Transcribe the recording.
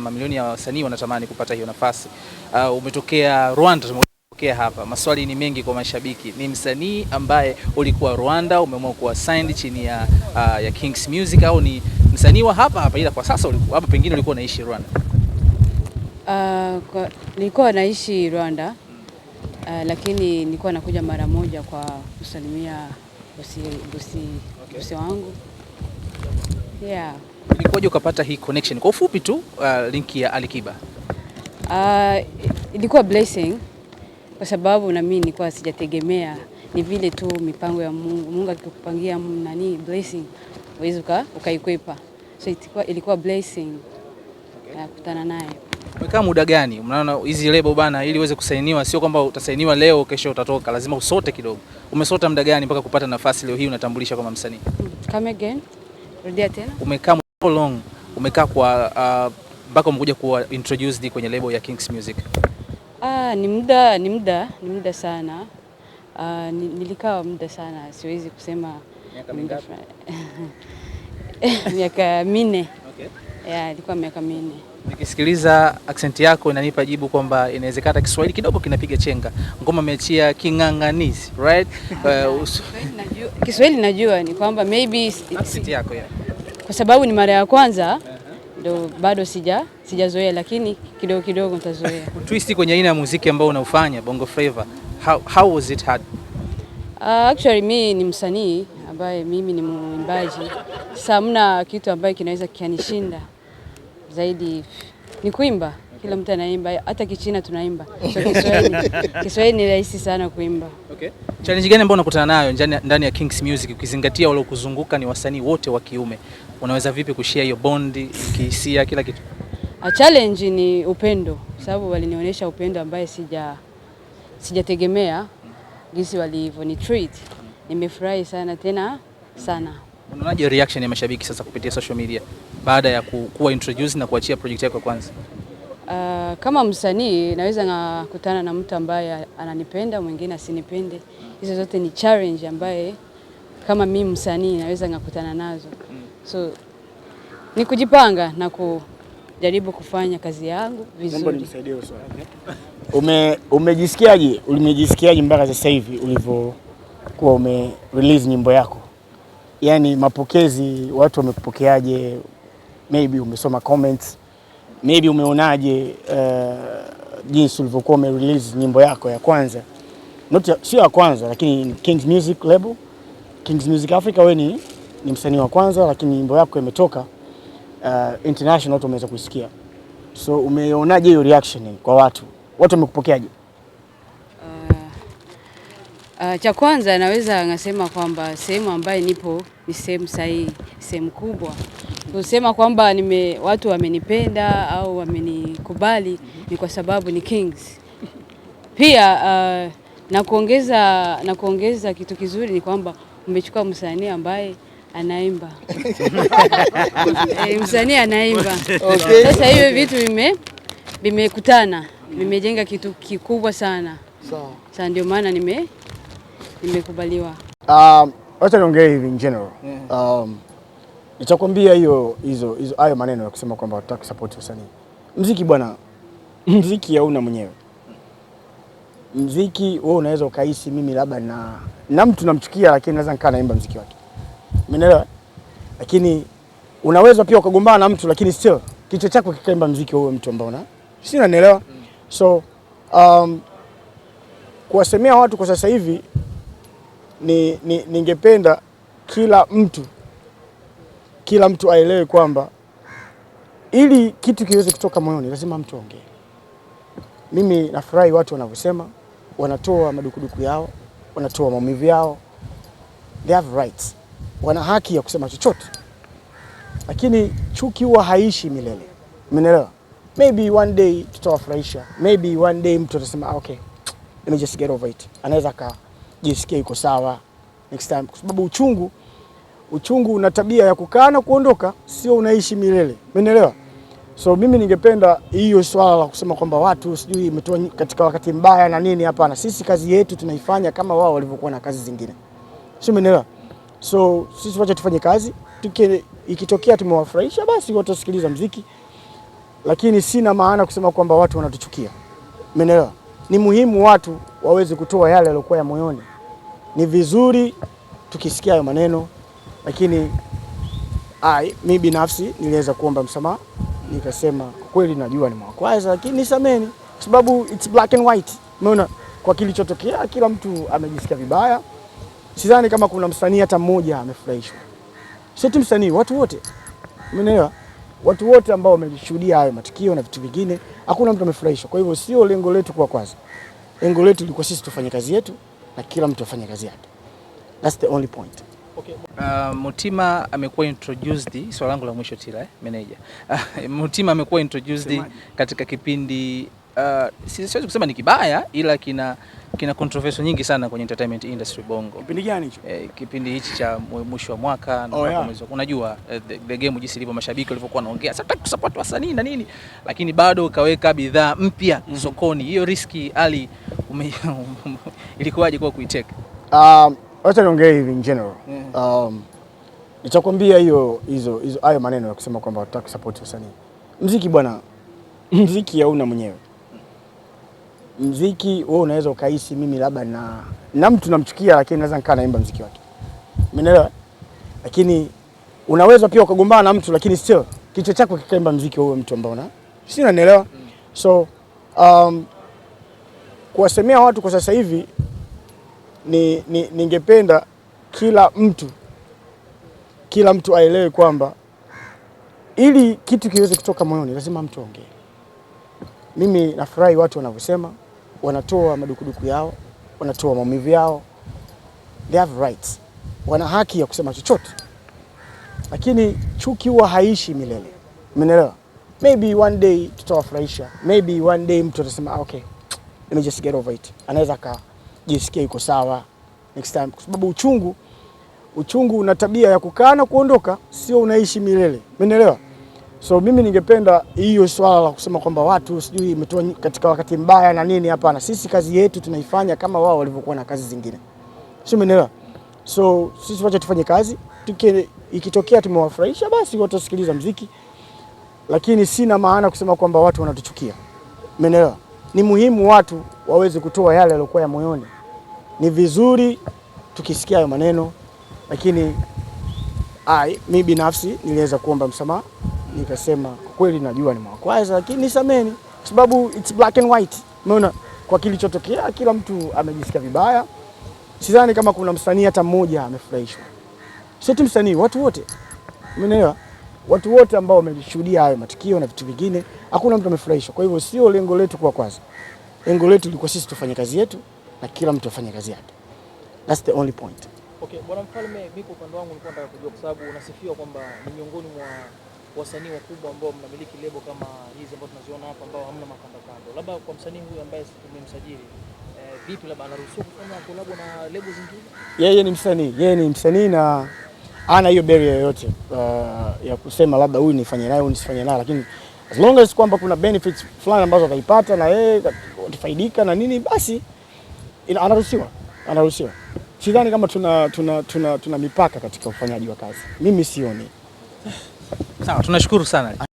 Mamilioni ya wasanii wanatamani kupata hiyo nafasi. Umetokea Rwanda, tumepokea hapa. Maswali ni mengi kwa mashabiki. Ni msanii ambaye ulikuwa Rwanda, umeamua kuwa signed chini ya Kings Music au ni msanii wa hapa hapa ila kwa sasa ulikuwa hapa, pengine ulikuwa unaishi Rwanda? Nilikuwa naishi Rwanda, lakini nilikuwa nakuja mara moja kwa kusalimia bosi wangu. Yeah. Ilikuwaje ukapata hii connection? Kwa ufupi tu, link ya Alikiba. Ilikuwa blessing kwa sababu na mimi nilikuwa sijategemea, ni vile tu mipango ya Mungu. Mungu akikupangia nani blessing huwezi ukaikwepa. So ilikuwa blessing kukutana naye. Umekaa muda gani? Unaona hizi lebo bana, ili uweze kusainiwa sio kwamba utasainiwa leo kesho utatoka, lazima usote kidogo. Umesota muda gani mpaka kupata nafasi leo hii unatambulisha kama msanii? Come again? Rudia tena. Umekaa how long? Umekaa kwa mpaka umekuja kuwa introduced kwenye lebo ya Kings Music? Ni muda sana. Nilikaa muda sana, siwezi kusema. Miaka muda mingapi? fulani. Miaka 4. Yeah, ilikuwa miaka 4. Nikisikiliza accent yako inanipa jibu kwamba inawezekana hata Kiswahili kidogo kinapiga chenga. Ngoma imeachia king'ang'anizi, right? Kiswahili najua ni kwamba maybe Accent yako, yeah. Kwa sababu ni mara ya kwanza ndo bado sijazoea, lakini kidogo kidogo nitazoea. Twist kwenye aina ya muziki ambao unaufanya, Bongo Flava. How was it hard? Actually mi ni msanii ambaye mimi ni mwimbaji. Sasa hamna kitu ambaye kinaweza kikanishinda zaidi ni kuimba. Kila mtu anaimba, hata Kichina tunaimba. So Kiswahili ni rahisi sana kuimba. Okay. Challenge gani ambayo unakutana nayo ndani ya Kings Music ukizingatia wale kuzunguka ni wasanii wote wa kiume? Unaweza vipi kushare hiyo bond, kihisia, kila kitu? A challenge ni upendo, sababu walinionyesha upendo ambaye sijategemea jinsi walivyo treat. Nimefurahi sana tena sana. Unaonaje reaction ya mashabiki sasa kupitia social media baada ya kuwa introduce na kuachia project yako ya kwanza? Kama msanii naweza ngakutana na mtu ambaye ananipenda, mwingine asinipende. Hizo zote ni challenge ambaye kama mimi msanii naweza ngakutana nazo. So ni kujipanga na kujaribu kufanya kazi yangu Naomba vizuri. nimsaidie hiyo swali. Umejisikiaje? Umejisikiaje mpaka sasa hivi ulivyokuwa ume release nyimbo yako? Yaani mapokezi, watu wamekupokeaje? Maybe umesoma comments, maybe umeonaje jinsi ulivyokuwa ume release nyimbo yako ya kwanza? Not sio ya kwanza, lakini Kings Music label, Kings Music Africa, wewe ni msanii wa kwanza, lakini nyimbo yako imetoka international, watu wameweza kuisikia. So umeonaje hiyo reaction kwa watu? Watu wamekupokeaje? Cha kwanza naweza ngasema kwamba sehemu ambayo nipo ni sehemu sahihi, sehemu kubwa. Kusema kwamba watu wamenipenda au wamenikubali ni kwa sababu ni Kings. Pia na kuongeza kitu kizuri ni kwamba umechukua msanii ambaye anaimba. Msanii anaimba. Sasa hivyo vitu vimekutana, vimejenga kitu kikubwa sana. Sawa. Sasa ndio maana nimekubaliwa. Wacha niongee hivi in general. Nitakwambia hiyo hizo hizo hayo maneno ya kusema kwamba hatutaki support wasanii. Mziki bwana, mziki hauna mwenyewe. Mziki wewe unaweza ukahisi mimi labda na mtu namchukia, lakini naweza nikaa naimba mziki wake. Umeelewa? Lakini unaweza pia ukagombana na mtu, lakini still kichwa chako kikaimba mziki wa huyo mtu ambao una, si unanielewa? So kuwasemea watu kwa sasa hivi ni ningependa kila mtu aelewe kwamba ili kitu kiweze kutoka moyoni lazima mtu aongee. Mimi nafurahi watu wanavyosema, wanatoa madukuduku yao, wanatoa maumivu yao, they have rights, wana haki ya kusema chochote, lakini chuki huwa haishi milele. Umeelewa? Maybe one day tutawafurahisha, maybe one day mtu atasema, "Ah, okay, let me just get over it." Anaweza akajisikia yuko sawa next time, kwa sababu uchungu una tabia ya kukaa na kuondoka, sio unaishi milele. Umeelewa? So mimi ningependa hiyo swala la kusema kwamba watu sijui imetoa katika wakati mbaya na nini, hapana. Sisi kazi yetu tunaifanya kama wao walivyokuwa na kazi zingine, sio? Umeelewa? So sisi wacha tufanye kazi, ikitokea tumewafurahisha basi watasikiliza mziki. Lakini sina maana kusema kwamba watu wanatuchukia. Umeelewa? Ni muhimu watu waweze kutoa yale yaliokuwa ya moyoni. Ni vizuri tukisikia hayo maneno, lakini mi binafsi niliweza kuomba msamaha, nikasema kweli najua nimewakwaza, lakini nisameni, kwa sababu it's black and white. Umeona, kwa kilichotokea kila mtu amejisikia vibaya. Sidhani kama kuna msanii hata mmoja amefurahishwa. Sio tu msanii, watu wote. Umeelewa? Watu wote ambao wameshuhudia hayo matukio na vitu vingine, hakuna mtu amefurahishwa. Kwa hivyo sio lengo letu kwa kwanza. Lengo letu lilikuwa sisi tufanye kazi yetu na kila mtu afanye kazi yake. That's the only point. Okay. Mutima amekuwa introduced, swali langu la mwisho Tila, manager. Mutima amekuwa introduced Semaji katika kipindi siwezi kusema ni kibaya, ila kina controversy nyingi sana kwenye entertainment industry Bongo. Kipindi gani hicho? Kipindi hichi cha mwisho wa mwaka na Oh, yeah. mwezi, unajua the game jinsi ilivyo, mashabiki walivyokuwa wanaongea, sasa tutaki kusupport wasanii na nini, lakini bado ukaweka bidhaa mpya sokoni. Hiyo risk ali ilikuwaje kwa kuiteka? Wacha niongee hivi in general. Nitakwambia hiyo hizo hizo hayo maneno ya kusema kwamba hatutaki kusupport wasanii. Mziki bwana, mziki hauna mwenyewe. Mziki wewe unaweza ukahisi mimi labda na mtu namchukia, lakini naweza nikaa naimba mziki wake. Umeelewa? Lakini unaweza pia ukagombana na mtu, lakini still kichwa chako kikaimba mziki wa huyo mtu ambao una, si unanielewa? So kuwasemea watu kwa sasa hivi ni ningependa kila mtu aelewe kwamba ili kitu kiweze kutoka moyoni lazima mtu aongee. Mimi nafurahi watu wanavyosema, wanatoa madukuduku yao, wanatoa maumivu yao. They have rights, wana haki ya kusema chochote, lakini chuki huwa haishi milele. Umeelewa? Maybe one day tutawafurahisha, maybe one day mtu atasema, "Ah, okay, let me just get over it." Anaweza akajisikia yuko sawa next time, kwa sababu uchungu una tabia ya kukaa na kuondoka, sio unaishi milele. Umeelewa? So mimi ningependa hiyo swala la kusema kwamba watu sijui imetoa katika wakati mbaya na nini, hapana. Sisi kazi yetu tunaifanya kama wao walivyokuwa na kazi zingine, sio? Umeelewa? So sisi wacha tufanye kazi, ikitokea tumewafurahisha basi watasikiliza mziki, lakini sina maana kusema kwamba watu wanatuchukia. Umeelewa? Ni muhimu watu waweze kutoa yale yaliokuwa ya moyoni. Ni vizuri tukisikia hayo maneno, lakini mi binafsi niliweza kuomba msamaha, nikasema kwa kweli najua nimewakwaza, lakini nisameni, kwa sababu it's black and white. Umeona, kwa kilichotokea kila mtu amejisikia vibaya. Sidhani kama kuna msanii hata mmoja amefurahishwa. Sio tu msanii, watu wote. Umeelewa? Watu wote ambao wameshuhudia hayo matukio na vitu vingine, hakuna mtu amefurahishwa. Kwa hivyo sio lengo letu kwa kwanza. Lengo letu lilikuwa sisi tufanye kazi yetu na kila mtu afanye kazi yake. That's the only point. Okay, Bwana Mfalme, mimi kwa upande wangu nilikuwa nataka kujua kwa sababu unasifiwa kwamba ni miongoni mwa wasanii wakubwa ambao mnamiliki lebo kama hizi ambazo tunaziona hapa ambao hamna makando kando. Labda kwa msanii huyu ambaye tumemsajili, vipi labda anaruhusiwa kufanya collab na lebo zingine? Yeye ni msanii na ana hiyo barrier yoyote ya kusema labda huyu nifanye naye, huyu nisifanye naye, lakini as long as kwamba kuna benefits fulani ambazo ataipata na yeye atafaidika na nini, basi anaruhusiwa, anaruhusiwa. Sidhani kama tuna mipaka katika ufanyaji wa kazi, mimi sioni. Sawa, tunashukuru sana.